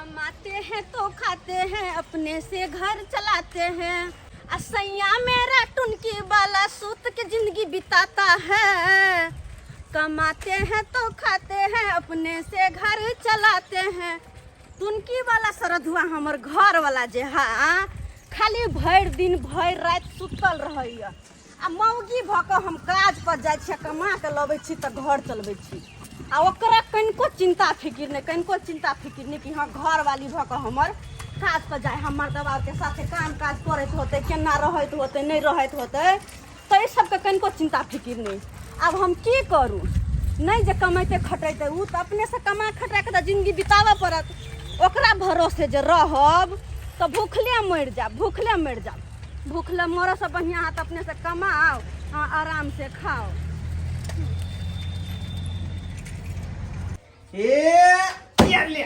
कमाते हैं तो खाते हैं, अपने से घर चलाते हैं। आ सैया मेरा टुनकी वाला सूत के जिंदगी बिताता है। कमाते हैं तो खाते हैं, अपने से घर चलाते हैं। टुनकी वाला सरधुआ हमर घर वाला जे हा, खाली भरि दिन भरि राति सुतल रहैया। आ मौगी भऽ कऽ हम काज पर जाइ छियै, कमा कऽ लबै छी तऽ घर चलबै छी। आ ओकरा कनिको चिन्ता फिकिर नहि, कनिको चिन्ता फिकिर नहि कि हँ घरवाली भऽ कऽ हमर काज पर जाइ, हमर दबावके साथे काम काज करैत होतै, केना रहैत होतै, नहि रहैत होतै, तऽ एहि सबके कनिको चिन्ता फिकिर नहि। आब हम की करू? नहि जे कमैते खटैते ओ तऽ अपनेसँ कमा खटा कऽ तऽ जिन्दगी बिताबऽ पड़त। ओकरा भरोसे जे रहब तऽ भूखले मरि जायब, भूखले मरि जायब। भूखले मरऽसँ बढ़िआँ अहाँ तऽ अपनेसँ कमाउ आ आरामसँ खाउ। ए यार ले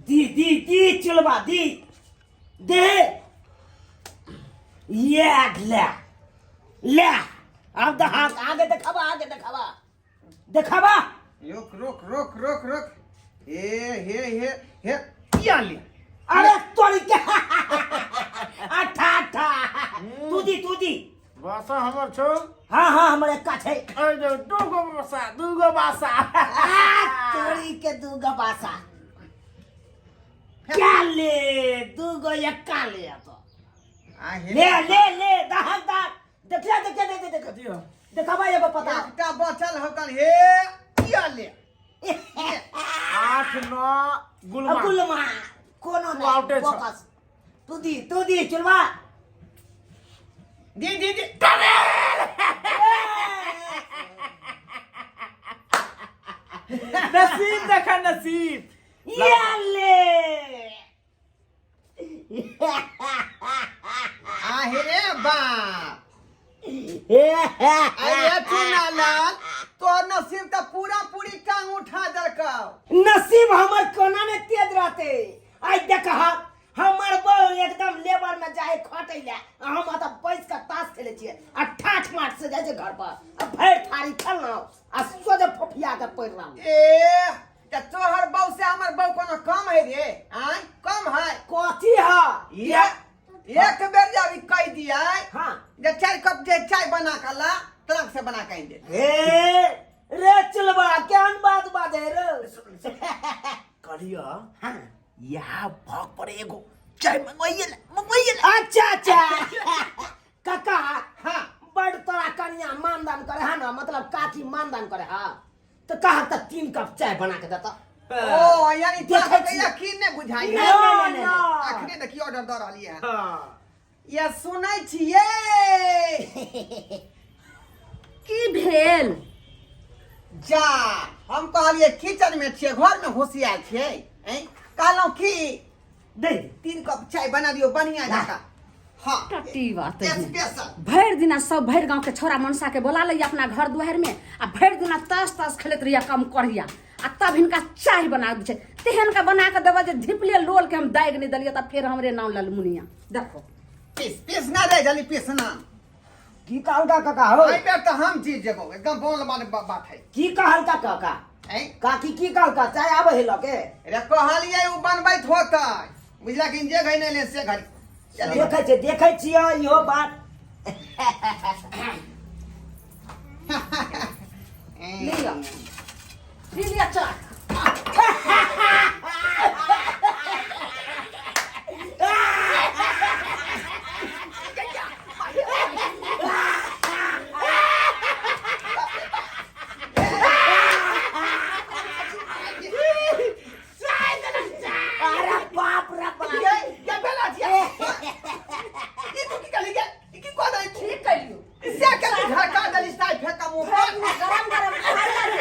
दी दी दी चलबा दी दे ये ले ले अब दहा आगे देखाबा, आगे देखाबा, देखाबा। रोक रोक रोक रोक रोक, हे हे हे हे या ले। अरे तोरी के अठा अठा, तू दी, तू दी। बासा हमर छौ। हाँ हाँ, हमर एक्का छै। अरे जो दूगो बासा, दूगो बासा। आ, तोरी के दूगो बासा क्या ले, दूगो एक्का ले तो। आ हे ले ले ले, दहक दहक, देखिया देखिया, देख देख दियो। देखा भाई एगो पता। एकटा बचल हो कन, हे या ले। 8 9 गुलमा। गुलमा कोनो तू नहीं आउटे छौ। फोकस। तू दी, तू दी चुलवा। दी दी दी। नसीब देखा नसीब। या ले। आहे रे बाप, अरे चुनालाल, तोर नसीब तऽ पूरा पूरी टांग उठा देलकौ। नसीब हमर कोना ने तेज रहते। आइ देख, हमर बहू एकदम लेबर में जाए खटै ले, आ हम अतऽ बैस कऽ ताश खेलै छियै आ ठाठ माठ से जाइ छै घर पर आ भरि थारी खेललहुँ आ सोझे फोफिया के पड़ि रहलहुँ। ए तऽ तोहर बहू से हमर बहू कोनो कम है रे? आँय, कम है? कथी है? ये एक बेर जे अभी कहि दिया जे 4 कप जे चाय बना के ला, तुरंत से बना के आनि दे। हे रे चलबा, केहन बात बाजै रे? कहलियो हाँ। यहाँ भग पर एगो चाय मंगवाइए ले, मंगवाइए ले। अच्छा अच्छा काका। हाँ। बड़ तोरा कनिया मानदान करे हा ना, मतलब काकी मानदान करे हा तो कहा तक 3 कप चाय बना के देता। ओ यानी देखै तोरा छियै। यकीन नहि बुझाइ। नहि, नहि, नहि, नहि। अखने देखियो ऑर्डर दऽ रहलियै हँ। हाँ। ये सुनै छियै? की भेल? जा, हम कहलियै किचन में छियै, घर में होशियार छियै। ऐं, कहलहुँ की दे 3 कप चाय बना दियौ बढ़िया जकाँ। हाँ। टट्टी बात है। स्पेशल। भरि दिना सब भरि गांव के छोरा मनसा के बोला लैया अपना घर दुआर में आ भरि दिना ताश ताश खेलैत रहिया कम करिया, आ तब हिनका चाय बना दै छै। तेहन का बना के देबऽ जे धिपले लोल के हम दागि नहि देलियै तऽ फेर हमरे नाम ललमुनिया। देखो पीस पीस ना रे, जल्दी पीस ना। की कहलका काका हो? एहि बेर तऽ हम जीत जेबौ, एकदम बोल बात बात है। की कहलका काका? ऐं? काकी की कहलका? चाय आबै है लके? रे कहलियै उ बनबैत होतै, बुझला कि जे घड़ी नहि ले से घड़ी। चलिए। देखै छै, देखै छियै इहो बात। लिअ, पी लिअ चाय। अरे बाप रे बाप। ये ये बेला छियै। ई तू की कहली गे? ई की कह देली तू? ठीक कलियो। से के तू झड़का देली चाय फेंका मुंह पर। गरम गरम खाय ला दे।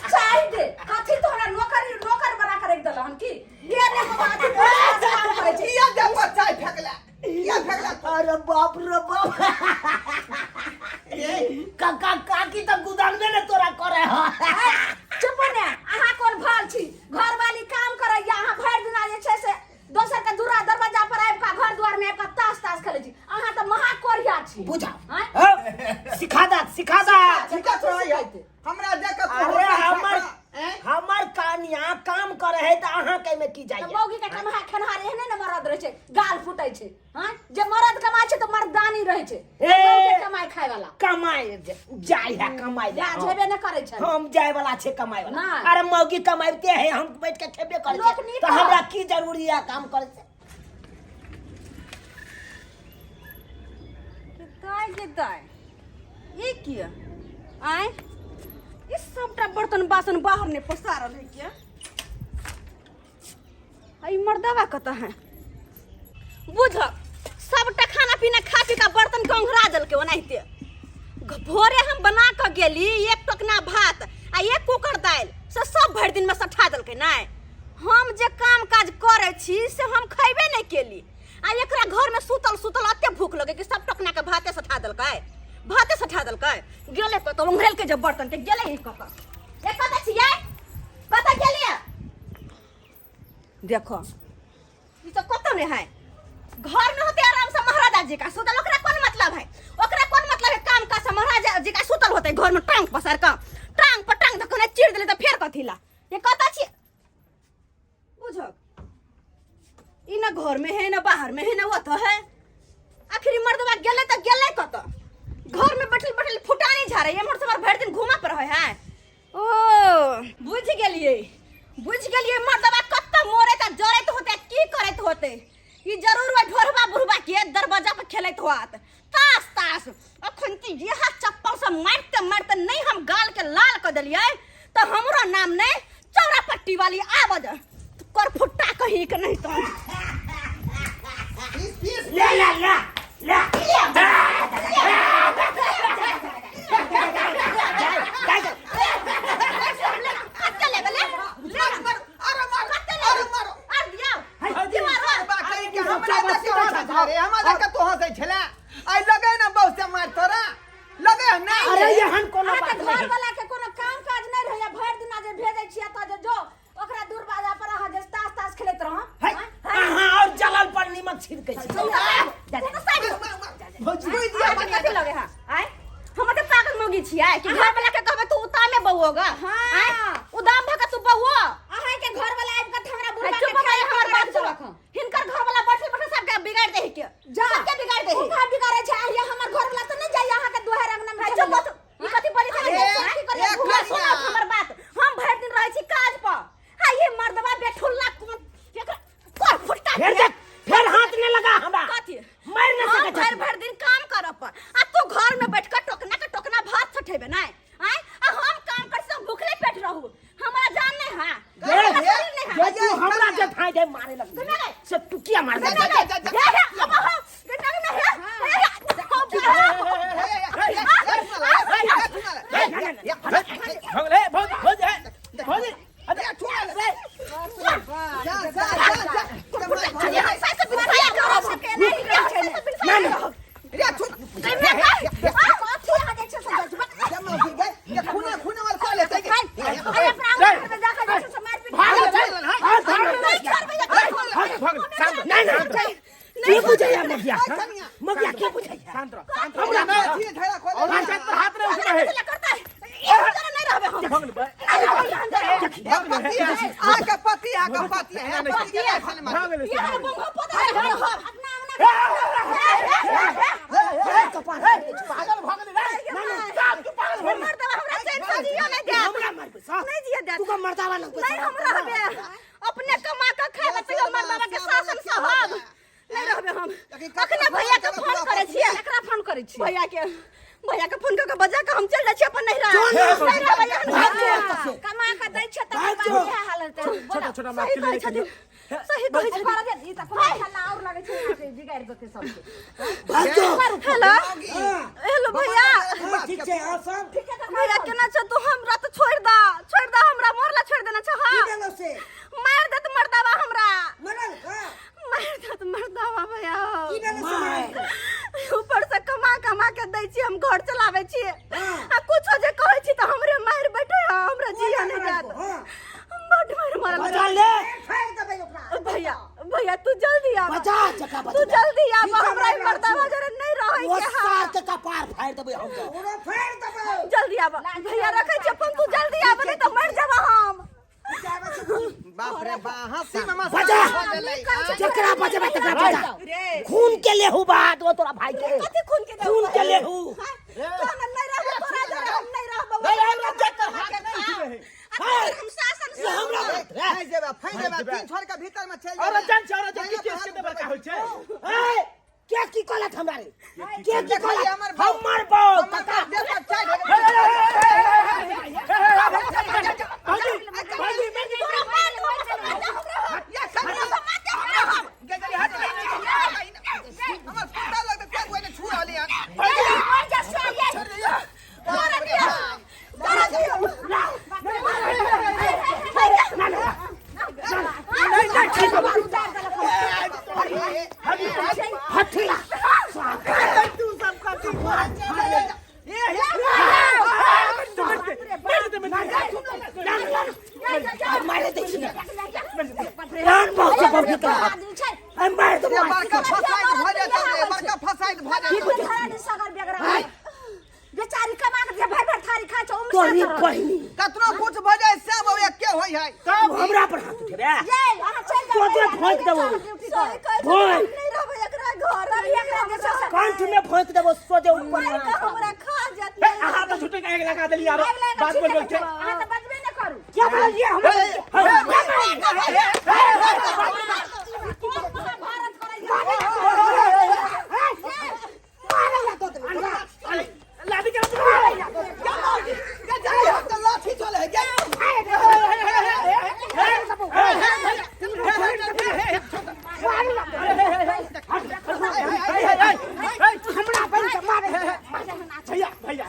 चाय दे। कथी तोहरा नौकर नौकर बना के रख देलहन की? ये रे बाबा, अथी बड़ा काम करै छै। किया दे पर चाय फेंकला? किया फेंकला तू? अरे बाप रे बाप। ए, काका काकी तऽ गुदानबे ने तोरा करे ह। चुप ने, अहाँ कोन भल छी? घरवाली काम करैया, अहाँ भरि दिना जे छै से दोसर के दूरा दरवाजा पर आबि कऽ घर दुआर में आबि कऽ ताश ताश खेलै छी। अहाँ तऽ महा कोढ़िया छी। बुझा। आँय? हँ, सिखा दा, सिखा दा। ठीके छौ है। हमरा देख के तू अरे होटल हमर छका, ऐं? हमर कनिया काम करे है तऽ अहाँ के में की तऽ जाइए? बौआ मौगी के कमा खेनहार एहने ने मरद रहै छै, गाल फूटै छै। हाँ, जे मरद कमाइ छै तऽ मर्दानी रहै छै। ए! मौगी के कमाइ खाय वाला कमाइ जाय है कमाइ ले। लाज हेबे नहि करै छै। हम जाय वाला छै कमाइ वाला। नहि। अरे मौगी कमाइते है, हम बैठ के खेबे करै लोक छै, नीक तऽ हमरा की जरूरी है काम करै छै? दाय गे दाय, ई किया आय ई सबटा बर्तन बासन बाहर ने पसारल है किया? आ ई मर्दवा कतऽ है? बुझ, सबटा खाना पीना खा पी के बर्तन के ओंघरा देलकै ओनाहिते। भोरे हम बना कऽ गेली एक टोकना भात आ एक कुकर दालि, से सब भरि दिनमे सठा देलकै। नहि, हम जे काम काज करै छी से हम खैबे नहि केली, आ एकरा घरमे सुतल सुतल एते भूख लगे कि सब टोकना के भाते सठा देलकै, भाते सठा देलकै। गेलै कतऽ? ओंघरेलकै जे बर्तन के, गेलै ही कतऽ? ए, कतऽ छियै? कतऽ गेलियै? देखो, ई तो कतौ नहीं है। घर में होते आराम से महाराजा जी का सुतल, ओकरा कोन मतलब है? ओकरा कोन मतलब है काम का से? महाराजा जी का सुतल होते घर में टांग पसार का, टांग पर टांग धकने चीर देले त फेर कथी ला? ये कतऽ छी? बुझक, ई ना घर में है, ना बाहर में है, ना ओतऽ है। आखिर ई मर्दवा गेलै त गेलै कतऽ? घर में बैठल बैठल फुटानी झाड़े, एम्हर से उम्हर भरि दिन घूमा पर रहे है। ओ, बुझि गेलियै, बुझि गेलियै, मर्दबा कतऽ मरैत आ जरैत होतै, की करैत होतै। ई जरूर ओहि ढोरबा बुढ़बा के दरवाजा पर खेलैत होत तास तास। अखन तऽ इएह चप्पल से मारिते मारिते नहि हम गाल के लाल कऽ देलियै तऽ हमरो नाम नहि चौरा पट्टी वाली। आब जे कर फुट्टा कहीं के नहीं तो। पीस पीस। ले ले ले ले। कत्ते लेबै? ले ले। अरे मारो, कत्ते अरे लेबै? मारो। आर दियौ। अरे बा कहीं के हमरा देख के हंसै छले रे, हमरा देख के तू हंसै छले। आइ लगे ना बहुत से मार तोरा लगे ना। अरे एहन कोनो अहाँके बात घर नहीं। वाला के कोनो काम काज नहि रहैया? भरि दिना जे भेजै छियै तऽ जे जो ओकरा दूर बाजा पर अहाँ जे ताश ताश खेलैत रहौ। है, अहाँ और जलल पर नीमक छिड़कै छी। भौजी दिया। अहाँके कथी लगे है? आँय, हम तऽ पागल मौगी छियै कि घर वाला के कहबै तू उतामे बौओगा? आँय, उदाम भऽ के तू बौओ। अहाँके घर वाला आबि कऽ हमरा बुढ़बा चुप के भऽ खाय हमर बात सुनू। सुनू। हिनकर घर वाला बैठल बैठल सबके बिगाड़ देही के, सबके बिगाड़ देही। ओ कहाँ बिगाड़ै छै? आइया हमर घर वाला तऽ नहि जाइया अहाँके दुआरि अंगना में। चुप भऽ, ई कथी बोलै छै? ए, की करियै? ए, घुमा कनिया। सुनब हमर बात। हम भरि दिन रहै छी काज पर, हा ये मर्दवा बेठुल्ला कोन एकरा कोर फुट्टा फेर देख, फेर हाथ नहीं लगा हमरा। कथी? मार न हम सकै भरि छै। भरि दिन काम करब पर आ तू घर में बैठ के टोकना के टोकना भात छठेबे नहीं? आँय, आ हम काम कर से भूखले पेट रहू, हमरा जान नहीं है, हमरा शरीर नहीं है। जे तू हमरा जे ठाई दे मारे लग सुन ले। से तू किया मार जा, दे? जा, जा, जा। हे, हे, अब हम, बेटा नहीं है, हे, हे, भऽ गेलै, भौजी, भौजी, हे, भौजी। चलिए, हम सास से बिनसाया करब, हम सास से बिनसाया करब। कथी अहाँ जे छै से अरे अपना अंगना में जाके जे छै से मारि पीट नहीं छोड़बै जे भऽ गेलै, शांत रह, नहीं नहीं, शांत रह, की बुझैया मगिया? मगिया की बुझैया? शांत रह, शांत रह। और पंचायत पर हाथ नहीं उठबै है। करता है, एक जरा नहीं रहबे हम। भऽ गेलै, भऽ गेलै। ये हमरा बंगो पता है हम। अपना अंगना पागल भऽ गेलै रे। साफ तू पागल भऽ गेलै। मर्दवा हमरा चैन से जियो नहीं देत। हमरा मारबै साफ। नहीं जियो देत। तू का मर्दावा लग। नहीं, हम रहबे, अपने कमा के खाबे तैयो मर्दवा के शासन सहब नहीं, रहबे हम। अखने भैया के फोन करै छियै। केकरा फोन करै छी? भैया के, भैया के फोन कऽ के बजा के हम चल जाइ छियै अपन नैहरा। नहीं रहबै हम घर में। कमा कऽ दै छै तकर भाग बाद जो। इएह हालत है। छोटा छोटा माफ सही के कहै लिए छथिन, सही कहै छथिन। कर दे, ई तऽ कोनो हल्ला और लगै छै अहाँके बिगाड़ि देतै सबके। भाग जो। हेलो, हेलो भैया। हाँ, ठीक छै, हाँ सब। भैया, केना छ तू? हमरा तऽ छोड़ि दा, छोड़ि दा हमरा, मरला छोड़ि देना छ। हाँ, की देलौ से? मारि देत मर्दावा हमरा। मरल हाँ। मारि देत मर्दावा भैया। की देलौ से मरल? ऊपर से कमा कमा के दै छी, हम घर चलाबै छी। हाँ। आ कुछो जे कहै छी तऽ हमरे मारि बैठे है, हमरा जिया नहि जात। हाँ। बड मारि मारल। बचा ले। फेंक देबै ओकरा। भैया, भैया, तू जल्दी आब। बचा जका, बचा। तू जल्दी आब। ठीक छै, हमरा ई मारि मर्दावा रहल छी। जरे नहीं रहै ओ के। सार हाँ के कपार फाड़ि देबै हम तऽ। ओकरा फेंक देबै। जल्दी आब भैया, रखै छी अपन, तू जल्दी आब, नहीं तऽ मर जेब हम। बाप रे। रे बा हंसी में मस्त बजा। भऽ गेलै। जकरा बजेबै तकरा बजा। रे खून के लेहू बात वो तोरा भाई के। कथी खून के देहू? खून के लेहू। हाँ, तोहन नहीं रहबो, तोरा जरे हम नहीं रहबो। रे, हमरा जकर हाथ नहीं छुए है। आ तोहर हम शासन ये हमरा बात रे। फैस जेबा, फैस जेबा, तीन छोड़ के भीतर में चल और जान छै और जान की केस के बड़का होइ छै। ए, के की कहलक हमरा रे? के की देखलियै कहलक? हमर बाप। हमर बाप हमर काका। देह पर चढ़ि भाजी भाजी तोरा मार देबो, हमरा हम। या सब गे जल्दी हट हमर कुत्ता लग के कोई ने छू रहली हन। मर जा साले। तोरा दिया। तोरा दिया। हथिया। तू सब कथी करै छै? ए हे मारे दै छी। प्राण बहुत से बहुत निकल। आदमी छै। अरे मार दे रे बड़का फसाद भऽ जेतौ रे, बड़का फसाद भऽ जेतौ। धरानी सगर बेगरा। बेचारी कमा के भर भर थारी खा छौ, ओमे तोरी सात रहल। बहिनी। कतनो कुछ भऽ जाय सब एके होइ है। तू हमरा पर हाथ उठेबे? ये अहाँ चलि जाउ। तोरे भोंक देबो। सही कहै छै, भोंक। नहि रहबै एकरा घर में, एकरा जे छै से कंठ में भोंक देबो सोझे ऊपर। मारि कऽ हमरा खा जायत। अहाँ तऽ झूठे के आगि लगा देली आरो आगि लगा बात बोल बोल के। अहाँ तऽ बजबे नहि करू। क्या बोलिए हमरा? महाभारत करै छै। लादी के गे जल्दी हट तऽ लाठी चले है गे। हमरा बहिन के मारे। भैया भैया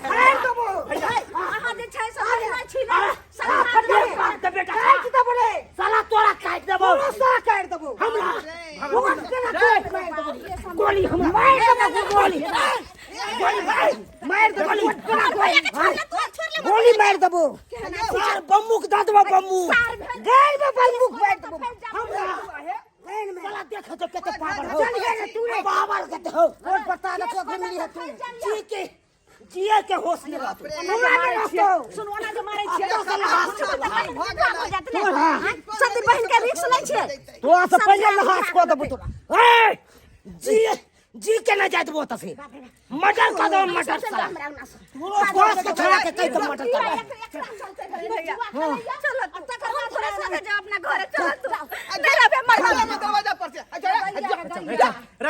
अहाँ जे छै से ओहिना छी ने, साला फटले बाप के बेटा काट देबो रे। साला तोरा काट देबो। साला काट देबो हमरा। ओकर केना काट मार देबो गोली हमरा। मार देबो गोली। गोली मार मार देबो गोली। गोली मार देबो। सार बम्बूक दऽ देबो बम्बू। गैर में बम्बूक मार देबो हमरा। साला देख तो कते पावर हो। चल गे तू रे पावर कते हो। कोन पता न तो मिली है तू। जी के जिए के होश नहीं रहतो। हमरा मारै छियै। सुनू, ओना जे मारै छियै, साला भऽ गेलै। हो जायत ने। आँय, सती बहिन के रिक्स लै छियै। तोरा से पहिले लहास कऽ देबो तोरा। ए जी जी के नहीं जाय देबो तसे। मर्डर कऽ देबो मर्डर साला। बस के छोड़ा के कहि के मर्डर कर देबो। चलो तू, तकर बाद थोड़ा सा जाओ अपना घरे, चलो तू। नहीं रहबे, मर चल जाओ। दरवाजा पर से। अच्छा जा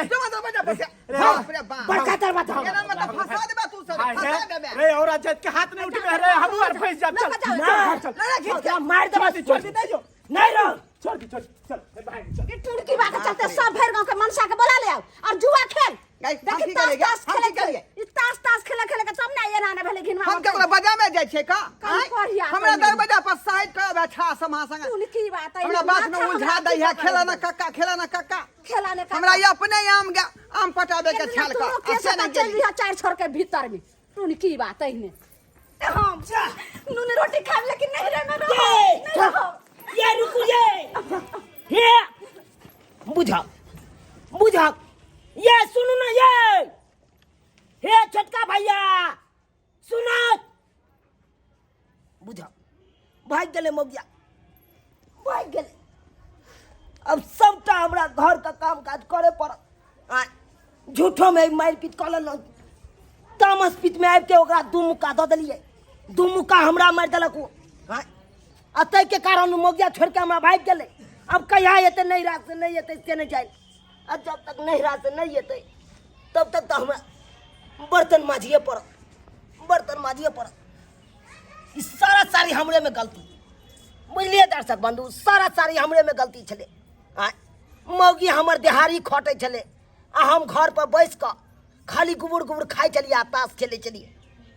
जो दरवाजा पर से। बाप रे बाप, बड़का दरवाजा। केना मतलब फंसा देबे तू सब, फंसा देबे। रे और जात के हाथ नहीं उठबे रे, हमहू आर फंस जाब। चल जाओ, चल चल ना तोरा मार देबो। छोड़ दी, छोड़ दी, नहीं जो नहीं रह। छोड़ दी, छोड़ चल भाई चल। ई टुड़की बा के चलते सब भरि गांव के मनसा के बोला ले आओ और जुआ खेल। गाइस, हम देखी की ताश करियै? ताश हम खेले की करियै? ई ताश ताश खेले खेले के सब ना एना ने भेलै घिनवा। हम केकरो बजा में जाइ छियै का? कहीं आँय? पढ़िया, हमरा कहीं। दरवाजा पर साइड कर बैठा समा संग टुनकी बात है। हमरा बात में उलझा दै है। खेला ना कक्का, खेला ना कक्का। खेला ने हमरा ई अपने आम गा आम पटाबे के छाल का के आ से सता नहि चल गेली। दिहा चार छोड़ के भीतर में टुनकी बात है ने। हम नून रोटी खाब लेकिन नहीं रहे में रहो, ये नहीं रहो। ये रुकू ये हे बुझा बुझा ये सुनू ना ये हे छोटका भैया सुनो। बुझा भाग गेलै मौगिया भाग गेलै। अब सबटा हमरा घर के काम काज करे पड़त। आ झूठो में मारि पीट कऽ लेलहुँ। तामस पीट में आबि के ओकरा दू मुक्का दऽ देलियै। दू मुक्का हमरा मारि देलक ओ। आँय, आ ताहिके कारण मौगिया छोड़ि के हमरा भागि गेलै। अब कहिया एतै नैहरा से नहि एतै से नहि जानि। आ जब तक नैहरा से नहि एतै तब तक तऽ हमरा बर्तन माजिए पड़त, बर्तन माजिए पड़त। ई सारा सारी हमरे में गलती बुझलियै दर्शक बंधु, सारा सारी हमरे में गलती छलै। आँय, मौगी हमर देहारी खटै छलै आ हम घर पर बैस कऽ खाली गुबुर गुबुर खाइ छलियै आ ताश खेलै छलियै।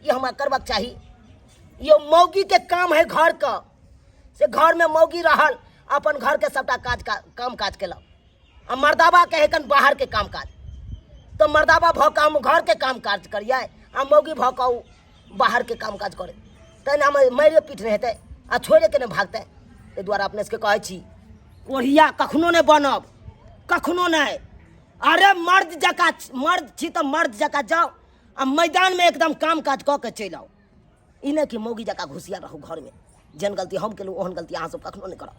ई हमरा करबाक चाही। यो मौगी के काम है घर के, से घर में मौगी रहल अपन घर के सबटा काज काम काज केलक आ मर्दाबा के है कन बाहर के काम काज। तो मर्दाबा भऽ कऽ हम घर के काम काज करियै आ मौगी भऽ कऽ ओ बाहर के काम काज करे, तहिना मारियो पीट नहि हेतै आ छोड़े के नहि भागतै। ताहि दुआरे अपने सबके कहै छी कोढ़िया कखनो नहि बनब, कखनो नहि। अरे मर्द जकाँ मर्द छी तऽ मर्द जकाँ जाउ आ मैदानमे एकदम काम काज कऽ के चलि आउ। ई नहि कि मौगी जकाँ घुसिया रहू घरमे। जेहन गलती हम केलहुँ ओहन गलती अहाँ सब कखनो नहि करब।